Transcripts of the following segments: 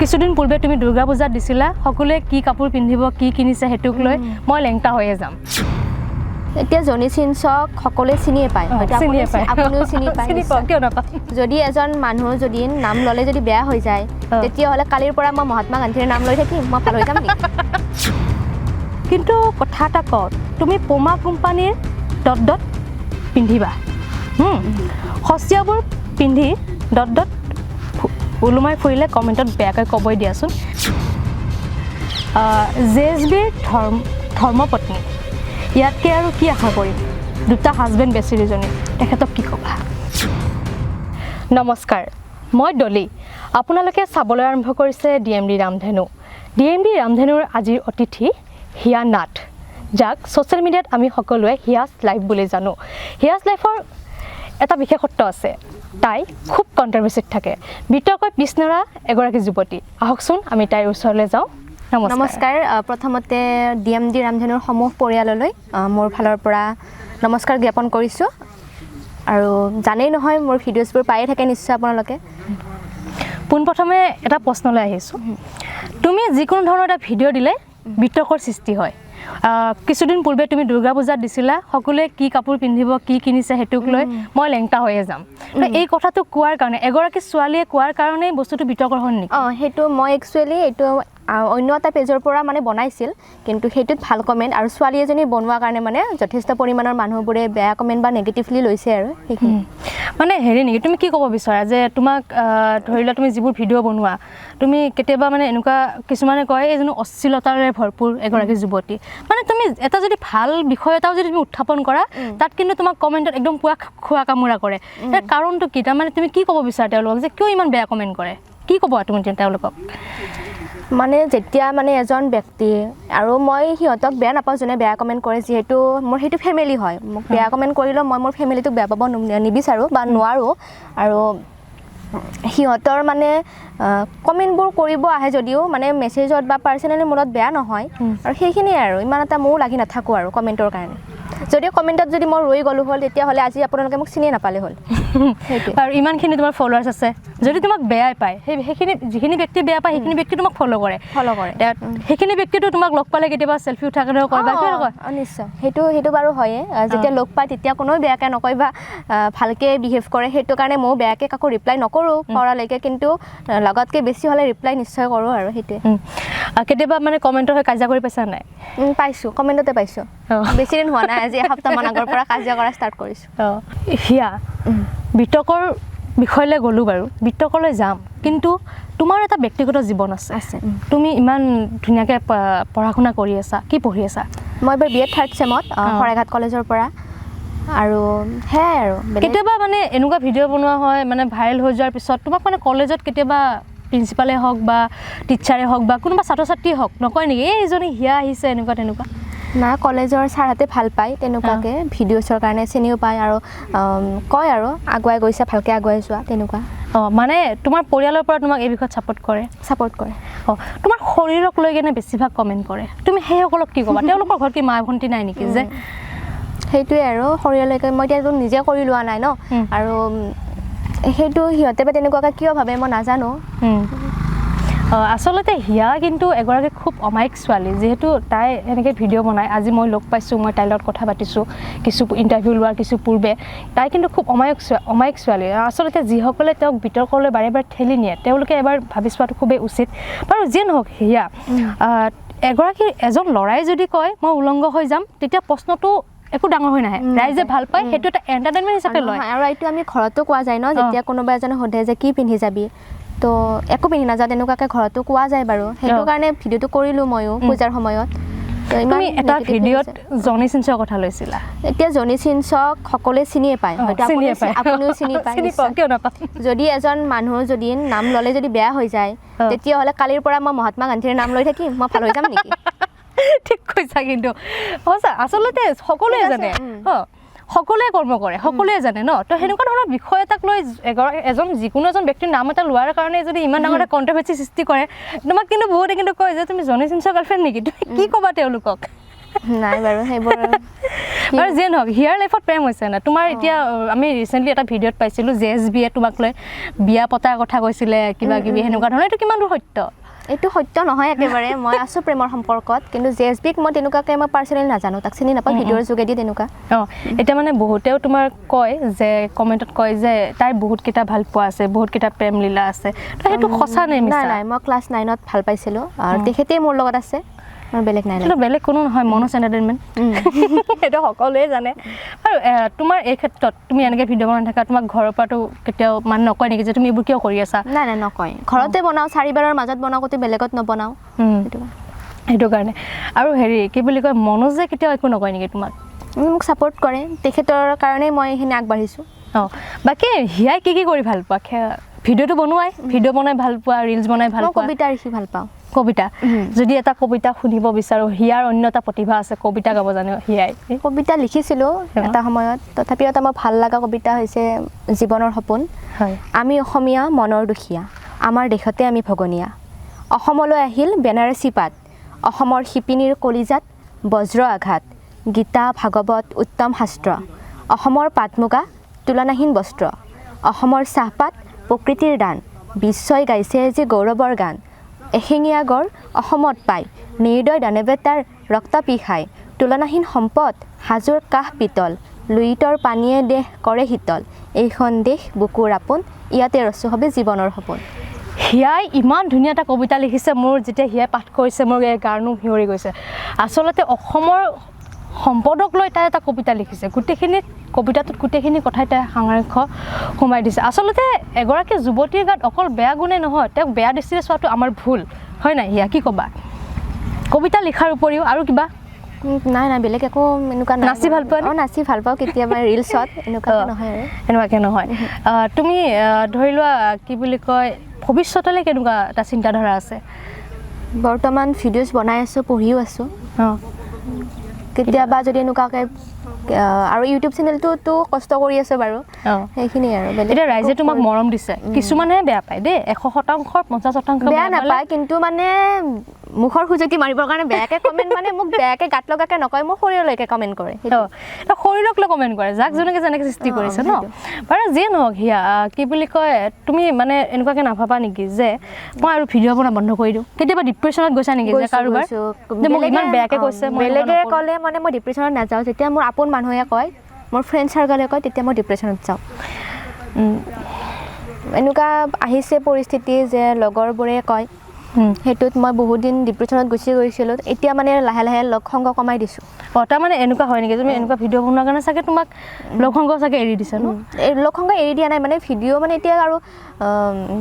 কিছুদিন পূৰ্বে তুমি দুৰ্গা পূজাত দিছিলা, সকলোৱে কি কাপোৰ পিন্ধিব, কি কিনিছে সেইটোক লৈ মই লেংটা হৈয়ে যাম। এতিয়া জনি চিনছক সকলোৱে চিনিয়ে পায়। হয়তো চিনিয়ে পায়। আপুনিও চিনি পায়। চিনি পাওঁ, কিয় নাপাম। যদি এজন মানুহ যদি নাম ল'লে যদি বেয়া হৈ যায়, তেতিয়াহ'লে কালিৰ পৰা মই মহাত্মা গান্ধীৰ নাম লৈ থাকিম, মই ভাল হৈ যাম নেকি? কিন্তু কথা এটা কওঁ, তুমি পুমা কোম্পানীৰ ডট ডট পিন্ধিবা, সস্তীয়াবোৰ পিন্ধি ডট ডট ওলোমাই ফুৰিলে কমেণ্টত বেয়াকৈ ক'বই দিয়াচোন। জে এছ বিৰ ধৰ্মপত্নী, ইয়াতকৈ আৰু কি আশা কৰিম? দুটা হাজবেণ্ড বেচেৰীজনী, তেখেতক কি ক'বা? নমস্কাৰ, মই ডলি। আপোনালোকে চাবলৈ আৰম্ভ কৰিছে ডি এম ডি ৰামধেনু। ডি এম ডি ৰামধেনুৰ আজিৰ অতিথি হিয়া নাথ, যাক ছ'চিয়েল মিডিয়াত আমি সকলোৱে হিয়াছ লাইফ বুলি জানো। হিয়াছ লাইফৰ এটা বিশেষত্ব আছে, তাই খুব কণ্ট্ৰভাৰ্চিত থাকে, বিতৰ্কত পিছ নৰা এগৰাকী যুৱতী। আহকচোন, আমি তাইৰ ওচৰলৈ যাওঁ। নমস্কাৰ। নমস্কাৰ। প্ৰথমতে ডি এম ডি ৰামধেনুৰ সমূহ পৰিয়াললৈ মোৰ ফালৰ পৰা নমস্কাৰ জ্ঞাপন কৰিছোঁ। আৰু জানেই নহয়, মোৰ ভিডিঅ'ছবোৰ পায়ে থাকে নিশ্চয় আপোনালোকে। পোনপ্ৰথমে এটা প্ৰশ্নলৈ আহিছোঁ। তুমি যিকোনো ধৰণৰ এটা ভিডিঅ' দিলে বিতৰ্কৰ সৃষ্টি হয়। কিছুদিন পূৰ্বে তুমি দুৰ্গা পূজাত দিছিলা, সকলোৱে কি কাপোৰ পিন্ধিব, কি কিনিছে সেইটোক লৈ মই লেংটা হৈয়ে যাম। তো এই কথাটো কোৱাৰ কাৰণে, এগৰাকী ছোৱালীয়ে কোৱাৰ কাৰণেই বস্তুটো বিতৰ্কৰ হ'ল নেকি? অঁ, সেইটো মই একচুৱেলি এইটো অন্য এটা পেজৰ পৰা মানে বনাইছিল, কিন্তু সেইটোত ভাল কমেণ্ট আৰু ছোৱালী এজনী বনোৱাৰ কাৰণে মানে যথেষ্ট পৰিমাণৰ মানুহবোৰে বেয়া কমেণ্ট বা নেগেটিভলি লৈছে আৰু সেইখিনি। মানে হেৰি নেকি, তুমি কি ক'ব বিচৰা যে তোমাক ধৰি লোৱা তুমি যিবোৰ ভিডিঅ' বনোৱা, তুমি কেতিয়াবা মানে এনেকুৱা কিছুমানে কয়, এইজনী অশ্লীলতাৰে ভৰপূৰ এগৰাকী যুৱতী। মানে তুমি এটা যদি ভাল বিষয় এটাও যদি তুমি উত্থাপন কৰা, তাত কিন্তু তোমাক কমেণ্টত একদম পুৰা খোৱা কামোৰা কৰে। ইয়াৰ কাৰণটো কি? তাৰমানে তুমি কি ক'ব বিচাৰা তেওঁলোকক যে কিয় ইমান বেয়া কমেণ্ট কৰে? কি ক'ব তুমি তেওঁলোকক? মানে যেতিয়া মানে এজন ব্যক্তি, আৰু মই সিহঁতক বেয়া নাপাওঁ যোনে বেয়া কমেণ্ট কৰে, যিহেতু মোৰ সেইটো ফেমিলি হয়। মোক বেয়া কমেণ্ট কৰিলেও মই মোৰ ফেমিলিটোক বেয়া পাব নিবিচাৰোঁ বা নোৱাৰোঁ। আৰু সিহঁতৰ মানে কমেণ্টবোৰ কৰিব আহে যদিও মানে মেছেজত বা পাৰ্চনেলি মোৰ লগত বেয়া নহয়। আৰু সেইখিনিয়ে আৰু ইমান এটা ময়ো লাগি নাথাকোঁ আৰু কমেণ্টৰ কাৰণে। যদিও কমেণ্টত যদি মই ৰৈ গ'লোঁ হ'ল, তেতিয়াহ'লে আজি আপোনালোকে মোক চিনিয়ে নাপালে হ'ল, সেইটোৱে। আৰু ইমানখিনি তোমাৰ ফলোৱাৰ্ছ আছে, যদি তোমাক বেয়াই পায়, সেইখিনি যিখিনি ব্যক্তি বেয়া পায়, সেইখিনি ব্যক্তি তোমাক ফ'ল' কৰে। ফ'ল' কৰে। সেইখিনি ব্যক্তিটো তোমাক লগ পালে কেতিয়াবা চেলফি উঠাৰ কাৰণেও কয় বা কিয় নকয়? অঁ, নিশ্চয়, সেইটো বাৰু হয়ে। যেতিয়া লগ পায় তেতিয়া কোনেও বেয়াকৈ নকয় বা ভালকৈ বিহেভ কৰে। সেইটো কাৰণে ময়ো বেয়াকৈ কাকো ৰিপ্লাই নকৰোঁ পৰালৈকে, কিন্তু লগতকৈ বেছি হ'লে ৰিপ্লাই নিশ্চয় কৰোঁ আৰু সেইটোৱে। কেতিয়াবা মানে কমেণ্টৰ হৈ কাজিয়া কৰি পাইছা নাই? পাইছোঁ, কমেণ্টতে পাইছোঁ। বেছি দিন হোৱা নাই, আজি এসপ্তাহমান আগৰ পৰা কাজিয়া কৰা ষ্টাৰ্ট কৰিছোঁ। অঁ, হিয়া, বিতৰ্কৰ বিষয়লৈ গ'লোঁ বাৰু, বিতৰ্কলৈ যাম, কিন্তু তোমাৰ এটা ব্যক্তিগত জীৱন আছে। আছে। তুমি ইমান ধুনীয়াকৈ পঢ়া শুনা কৰি আছা, কি পঢ়ি আছা? মই এইবাৰ বি এড থাৰ্ড চেমত, শৰাইঘাট কলেজৰ পৰা। আৰু সেয়াই আৰু বেলেগ। কেতিয়াবা মানে এনেকুৱা ভিডিঅ' বনোৱা হয়, মানে ভাইৰেল হৈ যোৱাৰ পিছত তোমাক মানে কলেজত কেতিয়াবা প্ৰিন্সিপালে হওক বা টিচাৰে হওক বা কোনোবা ছাত্ৰ ছাত্ৰীয়ে হওক, নকয় নেকি এই এইজনী হিয়া আহিছে, এনেকুৱা তেনেকুৱা? না, কলেজৰ ছাৰহঁতে ভাল পায় তেনেকুৱাকৈ, ভিডিঅ'ছৰ কাৰণে চিনিও পায় আৰু কয় আৰু আগুৱাই গৈছা, ভালকৈ আগুৱাই যোৱা, তেনেকুৱা। অঁ, মানে তোমাৰ পৰিয়ালৰ পৰা তোমাক এই বিষয়ত ছাপোৰ্ট কৰে? ছাপোৰ্ট কৰে। অঁ, তোমাৰ শৰীৰক লৈ কেনে বেছিভাগ কমেণ্ট কৰে, তুমি সেইসকলক কি ক'বা? তেওঁলোকৰ ঘৰত কি মা ভণ্টি নাই নেকি যে? সেইটোৱে আৰু শৰীৰলৈকে মই এতিয়া নিজে কৰি লোৱা নাই ন, আৰু সেইটো সিহঁতে বা তেনেকুৱাকৈ কিয় ভাবে মই নাজানো। আচলতে হিয়া কিন্তু এগৰাকী খুব অমায়িক ছোৱালী, যিহেতু তাই এনেকৈ ভিডিঅ' বনায়। আজি মই লগ পাইছোঁ, মই তাইৰ লগত কথা পাতিছোঁ কিছু ইণ্টাৰভিউ লোৱাৰ কিছু পূৰ্বে। তাই কিন্তু খুব অমায়িক ছোৱালী। আচলতে যিসকলে তেওঁক বিতৰ্কলৈ বাৰে বাৰে ঠেলি নিয়ে, তেওঁলোকে এবাৰ ভাবি চোৱাটো খুবেই উচিত। বাৰু যিয়ে নহওক হিয়া, এজন ল'ৰাই যদি কয় মই উলংগ হৈ যাম, তেতিয়া প্ৰশ্নটো একো ডাঙৰ হৈ নাহে, ৰাইজে ভাল পায়, সেইটো এটা এণ্টাৰটেইনমেণ্ট হিচাপে লয়। আৰু এইটো আমি ঘৰতো কোৱা যায় ন, যেতিয়া কোনোবা এজনে সোধে যে কি পিন্ধি যাবি, তো একো পিন্ধি নাযাওঁ, তেনেকুৱাকৈ ঘৰতো কোৱা যায় বাৰু। সেইটো কাৰণে ভিডিঅ'টো কৰিলোঁ ময়ো পূজাৰ সময়ত। তো ইমান তুমি এটা negative ভিডিঅ'ত লাগিছে। জনি চিনছৰ কথা লৈছিলা। এতিয়া জনি চিনছক সকলোৱে চিনিয়ে পায়। হয়তো চিনিয়ে পায়। আপুনিও চিনি পায়। চিনি পাওঁ, নিশ্চয়। কিয় নাপাম। যদি এজন মানুহ যদি নাম ল'লে যদি বেয়া হৈ যায়, তেতিয়াহ'লে কালিৰ পৰা মই মহাত্মা গান্ধীৰ নাম লৈ থাকিম, মই ভাল হৈ যাম নেকি? ঠিক কৈছা কিন্তু সঁচা। আচলতে সকলোৱে ঠিক আছে, জানে, সকলোৱে কৰ্ম কৰে, সকলোৱে জানে ন। তো সেনেকুৱা ধৰণৰ বিষয় এটাক লৈ এজন যিকোনো এজন ব্যক্তিৰ নাম এটা লোৱাৰ কাৰণে যদি ইমান ডাঙৰ এটা কণ্ট্ৰভাৰ্চি সৃষ্টি কৰে, তোমাক কিন্তু বহুতে কিন্তু কয় যে তুমি জনি চিনছৰ গাৰ্লফ্ৰেণ্ড নেকি? তুমি কি ক'বা তেওঁলোকক? নাই বাৰু সেইবোৰ। বাৰু যিয়ে নহওক, হিয়াৰ লাইফত প্ৰেম হৈছে নাই তোমাৰ? এতিয়া আমি ৰিচেণ্টলি এটা ভিডিঅ'ত পাইছিলোঁ, জে এছ বিয়ে তোমাক লৈ বিয়া পতাৰ কথা কৈছিলে, কিবা কিবি সেনেকুৱা ধৰণৰ, এইটো কিমান দূৰ সত্য? এইটো সত্য নহয় একেবাৰে। মই আছোঁ প্ৰেমৰ সম্পৰ্কত, কিন্তু জে এছ বিক মই তেনেকুৱাকৈ মই পাৰ্চনেলি নাজানো, তাক চিনি নাপাওঁ ভিডিঅ'ৰ যোগেদি তেনেকুৱা। অঁ, এতিয়া মানে বহুতেও তোমাৰ কয় যে, কমেণ্টত কয় যে তাইৰ বহুতকেইটা ভাল পোৱা আছে, বহুতকেইটা প্ৰেম লীলা আছে, তো সেইটো সঁচা নে নাই। মিছা? নাই, মই ক্লাছ 9ত ভাল পাইছিলোঁ আৰু তেখেতেই মোৰ লগত আছে আৰু বেলেগ নাই। সেইটো বেলেগ কোনো নহয়, মনোজ এণ্টাৰটেইনমেণ্ট, সেইটো সকলোৱে জানে। আৰু তোমাৰ এই ক্ষেত্ৰত তুমি এনেকৈ ভিডিঅ' বনাই থাকা, তোমাক ঘৰৰ পৰাতো কেতিয়াও মানে নকয় নেকি যে তুমি এইবোৰ কিয় কৰি আছা? নাই নাই, নকয়। ঘৰতে বনাওঁ, চাৰিবাৰৰ মাজত বনাওঁ, ক'তো বেলেগত নবনাওঁ। সেইটো। সেইটো কাৰণে। আৰু হেৰি কি বুলি কয়, মনোজে কেতিয়াও একো নকয় নেকি তোমাক? মোক ছাপৰ্ট কৰে, তেখেতৰ কাৰণেই মই এইখিনি আগবাঢ়িছোঁ। অঁ, বাকী হিয়াই কি কি কৰি ভাল পোৱা? ভিডিঅ'টো বনোৱাই, ভিডিঅ' বনাই ভাল পোৱা, ৰিলচ বনাই ভাল মই পোৱা? কবিতা লিখি ভাল পাওঁ। কবিতা? যদি এটা কবিতা শুনিব বিচাৰোঁ, হিয়াৰ অন্য এটা প্ৰতিভা আছে, কবিতা গাব জানে হিয়াই। কবিতা লিখিছিলোঁ এটা সময়ত, তথাপিও এটা মোৰ ভাল লগা কবিতা হৈছে জীৱনৰ সপোন। আমি অসমীয়া মনৰ দুখীয়া, আমাৰ দেশতে আমি ভগনীয়া। অসমলৈ আহিল বেনাৰসী পাট, অসমৰ শিপিনীৰ কলিজাত বজ্ৰ আঘাত। গীতা ভাগৱত উত্তম শাস্ত্ৰ, অসমৰ পাট মুগা তুলনাহীন বস্ত্ৰ। অসমৰ চাহপাত প্ৰকৃতিৰ দান, বিশ্বই গাইছে যে গৌৰৱৰ গান। এশিঙীয়া গড় অসমত পায়, নিৰ্দয় দানৱে তাৰ ৰক্ত পি খায়। তুলনাহীন সম্পদ হাজোৰ কাঁহ পিতল, লুইতৰ পানীয়ে দেহ কৰে শীতল। এইখন দেশ বুকুৰ আপোন, ইয়াতে ৰচো হবে জীৱনৰ সপোন। হিয়াই ইমান ধুনীয়া এটা কবিতা লিখিছে, মোৰ যেতিয়া হিয়াই পাঠ কৰিছে মোৰ এই গাৰ নোম শিয়ৰি গৈছে। আচলতে অসমৰ সম্পদক লৈ তাই এটা কবিতা লিখিছে, গোটেইখিনি কবিতাটোত গোটেইখিনি কথাই তাই সাৰাংশ সোমাই দিছে। আচলতে এগৰাকী যুৱতীৰ গাত অকল বেয়া গুণেই নহয়, তেওঁক বেয়া দৃষ্টিৰে চোৱাটো আমাৰ ভুল হয় নাই? হিয়া, কি ক'বা? কবিতা লিখাৰ উপৰিও আৰু কিবা? নাই নাই, বেলেগ একো এনেকুৱা নাই। নাচি ভাল পোৱা নে? অঁ, নাচি ভাল পাওঁ কেতিয়াবা ৰিলচত, এনেকুৱা নহয় আৰু। এনেকুৱাকৈ নহয়। তুমি ধৰি লোৱা কি বুলি কয়, ভৱিষ্যতলৈ কেনেকুৱা এটা চিন্তাধাৰা আছে? বৰ্তমান ভিডিঅ'জ বনাই আছোঁ, পঢ়িও আছোঁ। কেতিয়াবা যদি এনেকুৱাকৈ আৰু ইউটিউব চেনেলটোতো কষ্ট কৰি আছোঁ বাৰু। সেইখিনিয়ে আৰু বেলেগ এতিয়া একো ৰাইজে তোমাক মৰম দিছে, কিছুমানেহে বেয়া পায় দেই, 100%ৰ 50% বেয়া বেয়া পালে। নাপায়, কিন্তু মানে মুখৰ খজুৱতি মাৰিবৰ কাৰণে বেয়াকৈ কমেণ্ট, মানে মোক বেয়াকৈ গাত লগাকৈ নকয়, মোৰ শৰীৰলৈকে কমেণ্ট কৰে সেইটো। তো শৰীৰক লৈ কমেণ্ট কৰে, যাক যেনেকৈ যেনেকৈ সৃষ্টি কৰিছে ন। বাৰু যিয়ে নহওক হিয়া, কি বুলি কয়, তুমি মানে এনেকুৱাকৈ নাভাবা নেকি যে মই আৰু ভিডিঅ' বনোৱা বন্ধ কৰি দিওঁ? কেতিয়াবা ডিপ্ৰেশ্যনত গৈছা নেকি যে গৈছোঁ, কাৰোবাৰ গৈছোঁ। যে মোক ইমান বেলেগে বেয়াকৈ কৈছে, মই এনেকুৱা বেলেগে নকৰোঁ। ক'লে মানে মই ডিপ্ৰেশ্যনত নাযাওঁ। যেতিয়া মোৰ আপোন মানুহে কয়, মোৰ ফ্ৰেণ্ড চাৰ্কলে কয়, তেতিয়া মই ডিপ্ৰেশ্যনত যাওঁ। এনেকুৱা আহিছে পৰিস্থিতি যে লগৰবোৰে কয়, সেইটোত মই বহুত দিন ডিপ্ৰেশ্যনত গুচি গৈছিলোঁ। এতিয়া মানে লাহে লাহে লগ সংগ কমাই দিছোঁ। অঁ, তাৰমানে এনেকুৱা হয় নেকি, তুমি এনেকুৱা ভিডিঅ' বনোৱাৰ কাৰণে চাগে তোমাক লগ সংগ চাগে এৰি দিছে ন? এই লগ সংগ এৰি দিয়া নাই, মানে ভিডিঅ' মানে এতিয়া আৰু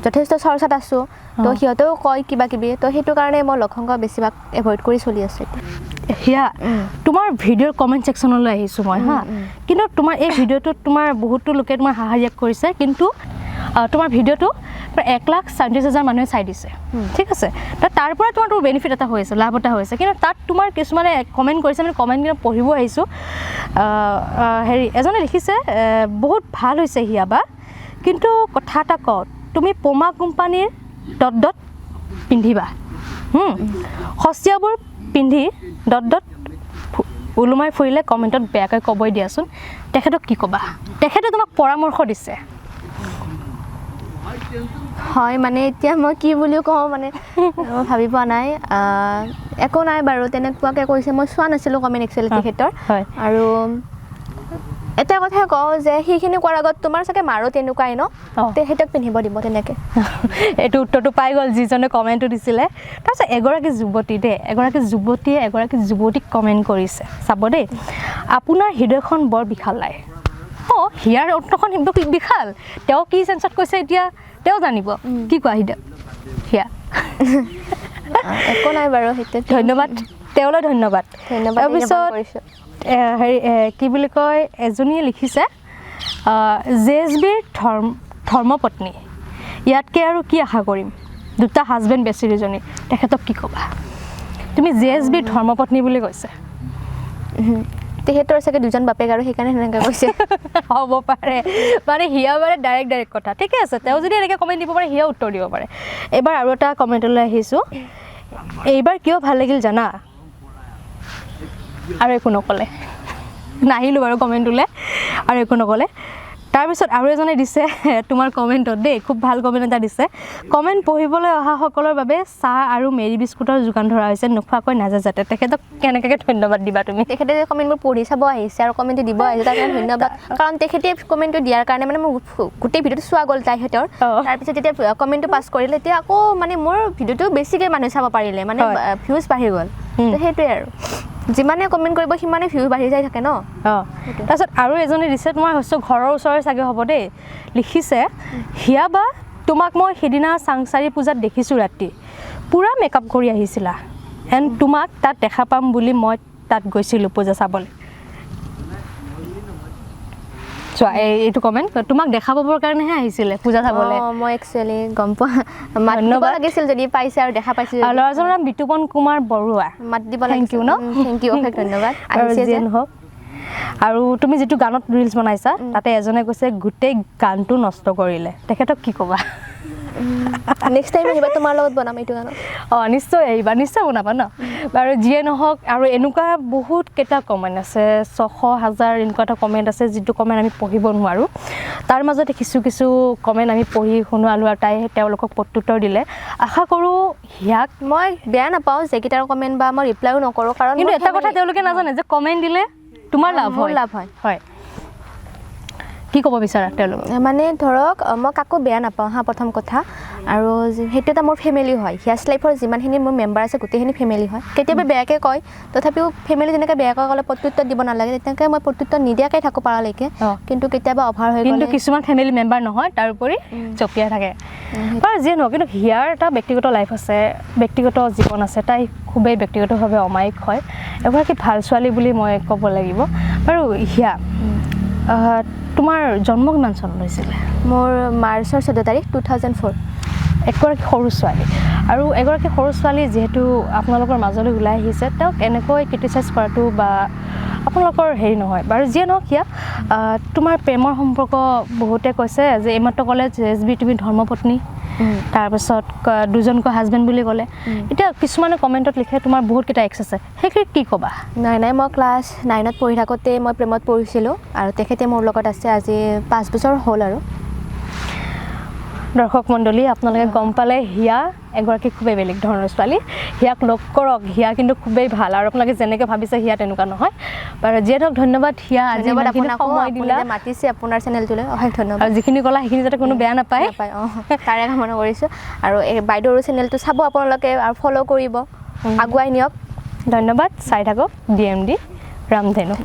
যথেষ্ট চৰ্চাত আছোঁ, তো সিহঁতেও কয় কিবা কিবি, তো সেইটো কাৰণে মই লগ সংগ বেছিভাগ এভইড কৰি চলি আছোঁ এতিয়া। হিয়া, তোমাৰ ভিডিঅ'ৰ কমেণ্ট ছেকশ্যনলৈ আহিছোঁ মই হা। কিন্তু তোমাৰ এই ভিডিঅ'টোত তোমাৰ বহুতো লোকে তোমাৰ হাহাৰিয়াক কৰিছে, কিন্তু তোমাৰ ভিডিঅ'টো প্ৰায় 1,37,000 মানুহে চাই দিছে, ঠিক আছে? তো তাৰ পৰা তোমাৰ তোৰ বেনিফিট এটা হৈ আছে, লাভ এটা হৈ আছে। কিন্তু তাত তোমাৰ কিছুমানে কমেণ্ট কৰিছে, মানে কমেণ্ট কিন্তু পঢ়িব আহিছোঁ। হেৰি এজনে লিখিছে, বহুত ভাল হৈছে হিয়া বা, কিন্তু কথা এটা কওঁ, তুমি পমা কোম্পানীৰ ডট ডট পিন্ধিবা, সস্তীয়াবোৰ পিন্ধি ডট ডট ওলোমাই ফুৰিলে কমেণ্টত বেয়াকৈ ক'বই দিয়াচোন। তেখেতক কি ক'বা? তেখেতে তোমাক পৰামৰ্শ দিছে। হয়, মানে এতিয়া মই কি বুলিও কওঁ, মানে মই ভাবি পোৱা নাই। একো নাই বাৰু, তেনেকুৱাকৈ কৈছে, মই চোৱা নাছিলোঁ কমেণ্ট একচুৱেলি তেখেতৰ। আৰু এটা কথা কওঁ যে সেইখিনি কোৱাৰ আগত তোমাৰ চাগে মাৰো তেনেকুৱাই ন, তেখেতক পিন্ধিব দিব তেনেকৈ। এইটো উত্তৰটো পাই গ'ল যিজনে কমেণ্টটো দিছিলে। তাৰপিছত এগৰাকী যুৱতী দেই, এগৰাকী যুৱতীয়ে এগৰাকী যুৱতীক কমেণ্ট কৰিছে, চাব দেই, আপোনাৰ হৃদয়খন বৰ বিশাল নাই। অঁ, হিয়াৰ অন্তৰখন বিশাল, তেওঁ কি চেঞ্চত কৈছে এতিয়া তেওঁ জানিব। কি কোৱা হৃদয় হিয়া? একো নাই বাৰু, সেইটো ধন্যবাদ তেওঁলৈ, ধন্যবাদ। ধন্যবাদ তাৰপিছত কৰিছোঁ। হেৰি কি বুলি কয়, এজনীয়ে লিখিছে, জে এছ বিৰ ধৰ্মপত্নী, ইয়াতকৈ আৰু কি আশা কৰিম, দুটা হাজবেণ্ড বেচিৰীজনী, তেখেতক কি ক'বা তুমি? জে এছ বিৰ ধৰ্মপত্নী বুলি কৈছে। তেখেতৰ চাগে দুজন বাপেক আৰু সেইকাৰণে সেনেকৈ কৈছে। হ'ব পাৰে, মানে হিয়া মানে ডাইৰেক্ট ডাইৰেক্ট কথা। ঠিকে আছে, তেওঁ যদি এনেকৈ কমেণ্ট দিব পাৰে, হিয়া উত্তৰ দিব পাৰে। এইবাৰ আৰু এটা কমেণ্টলৈ আহিছোঁ। এইবাৰ কিয় ভাল লাগিল জানা? আৰু একো নক'লে, নাহিলোঁ বাৰু কমেণ্টটোলৈ, আৰু একো নক'লে। তাৰপিছত আৰু এজনে দিছে তোমাৰ কমেণ্টত দেই, খুব ভাল কমেণ্ট এটা দিছে, কমেণ্ট পঢ়িবলৈ অহাসকলৰ বাবে চাহ আৰু মেৰি বিস্কুটৰ যোগান ধৰা হৈছে, নোখোৱাকৈ নাযায় যাতে। তেখেতক কেনেকৈ ধন্যবাদ দিবা তুমি? তেখেতে কমেণ্টবোৰ পঢ়ি চাব আহিছে আৰু কমেণ্টটো দিব আহিছে, তাৰ কাৰণে ধন্যবাদ। কাৰণ তেখেতে কমেণ্টটো দিয়াৰ কাৰণে মানে মোৰ গোটেই ভিডিঅ'টো চোৱা গ'ল তেখেতৰ। তাৰপিছত যেতিয়া কমেণ্টটো পাছ কৰিলে, তেতিয়া আকৌ মানে মোৰ ভিডিঅ'টো বেছিকৈ মানুহে চাব পাৰিলে, মানে ভিউজ বাঢ়ি গ'ল। তো সেইটোৱে আৰু, যিমানে কমেণ্ট কৰিব সিমানে ভিউ বাঢ়ি যাই থাকে ন। তাৰপিছত আৰু এজনে দিছে, তোমাৰ হৈছে ঘৰৰ ওচৰৰে চাগে হ'ব দেই, লিখিছে, হিয়া বা তোমাক মই সিদিনা চাংচাৰি পূজাত দেখিছোঁ, ৰাতি পূৰা মেকআপ কৰি আহিছিলা, এণ্ড তোমাক তাত দেখা পাম বুলি মই তাত গৈছিলোঁ পূজা চাবলৈ। চোৱা, এইটো কমেণ্ট তোমাক দেখা পাবৰ কাৰণেহে আহিছিলে পূজা চাবলৈ। মই একচুৱেলি গম পোৱা, মাত দিব লাগিছিল যদি পাইছে আৰু দেখা পাইছে। ল'ৰাজনৰ নাম বিতুপন কুমাৰ বৰুৱা। মাত দিব লাগিছিল। Thank U ন? Thank U, অশেষ ধন্যবাদ। আহিছে যিয়ে নহওক। আৰু তুমি যিটো গানত ৰিলচ বনাইছা, তাতে এজনে কৈছে গোটেই গানটো নষ্ট কৰিলে, তেখেতক কি ক'বা? নেক্সট টাইম আহিবা, তোমাৰ লগত বনাম এইটো গানত। নিশ্চয় আহিবা, নিশ্চয় বনাবা ন। বাৰু যিয়ে নহওক, আৰু এনেকুৱা বহুত কেইটা কমেণ্ট আছে, 600 হাজাৰ এনেকুৱা এটা কমেণ্ট আছে যিটো কমেণ্ট আমি পঢ়িব নোৱাৰোঁ। তাৰ মাজতে কিছু কিছু কমেণ্ট আমি পঢ়ি শুনোৱালোঁ আৰু তাই তেওঁলোকক প্ৰত্যুত্তৰ দিলে। আশা কৰোঁ হিয়াক মই বেয়া নাপাওঁ যিকেইটাৰ কমেণ্ট বা মই ৰিপ্লাইও নকৰোঁ, কাৰণ কিন্তু এটা কথা তেওঁলোকে নাজানে যে কমেণ্ট দিলে তোমাৰ লাভ হয়। লাভ হয়। হয়, কি ক'ব বিচাৰা তেওঁলোকক? মানে ধৰক মই কাকো বেয়া নাপাওঁ হা, প্ৰথম কথা। আৰু সেইটো এটা মোৰ ফেমিলি হয়, হিয়াছ লাইফৰ যিমানখিনি মোৰ মেম্বাৰ আছে গোটেইখিনি ফেমিলি হয়। কেতিয়াবা বেয়াকৈ কয়, তথাপিও ফেমিলি যেনেকৈ বেয়াকৈ ক'লে প্ৰত্যুত্তৰ দিব নালাগে, তেনেকৈ মই প্ৰত্যুত্তৰ নিদিয়াকৈ থাকোঁ পাৰালৈকে। কিন্তু কেতিয়াবা অভাৰ হৈ কিন্তু কিছুমান ফেমিলি মেম্বাৰ নহয়, তাৰোপৰি জঁপিয়াই থাকে। বাৰু যিয়ে নহওক, কিন্তু হিয়াৰ এটা ব্যক্তিগত লাইফ আছে, ব্যক্তিগত জীৱন আছে, তাই খুবেই ব্যক্তিগতভাৱে অমায়িক হয়, এগৰাকী ভাল ছোৱালী বুলি মই ক'ব লাগিব। বাৰু হিয়া, তোমাৰ জন্ম কিমান চনত হৈছিলে? মোৰ মাৰ্চৰ 14 তাৰিখ 2004। এগৰাকী সৰু ছোৱালী, আৰু এগৰাকী সৰু ছোৱালী যিহেতু আপোনালোকৰ মাজলৈ ওলাই আহিছে, তেওঁক এনেকৈ ক্ৰিটিচাইজ কৰাটো বা আপোনালোকৰ হেৰি নহয়। বাৰু যিয়ে নহওক হিয়া, তোমাৰ প্ৰেমৰ সম্পৰ্ক বহুতে কৈছে যে এইমাত্ৰ ক'লে যে এছ বি তুমি ধৰ্মপত্নী, তাৰপিছত দুজনকৈ হাজবেণ্ড বুলি ক'লে। এতিয়া কিছুমানে কমেণ্টত লিখে তোমাৰ বহুতকেইটা এক্স আছে, সেইখিনি কি ক'বা? নাই নাই, মই ক্লাছ 9ত পঢ়ি থাকোঁতে মই প্ৰেমত পৰিছিলোঁ আৰু তেখেতে মোৰ লগত আছে আজি 5 বছৰ হ'ল। আৰু দৰ্শক মণ্ডলী, আপোনালোকে গম পালে হিয়া এগৰাকী খুবেই বেলেগ ধৰণৰ ছোৱালী। হিয়াক লগ কৰক, হিয়া কিন্তু খুবেই ভাল, আৰু আপোনালোকে যেনেকৈ ভাবিছে হিয়া তেনেকুৱা নহয়। বাৰু যিয়ে নহওক, ধন্যবাদ হিয়া, আজি ইমানখিনি সময় দিলা, মাতিছে আপোনাৰ চেনেলটোলৈ, অশেষ ধন্যবাদ। আৰু যিখিনি ক'লা সেইখিনি যাতে কোনো বেয়া নাপায়, তাৰে কামনা কৰিছোঁ। আৰু এই বাইদেউৰ চেনেলটো চাব আপোনালোকে আৰু ফ'ল' কৰিব, আগুৱাই নিয়ক। ধন্যবাদ, চাই থাকক DMD ৰামধেনু।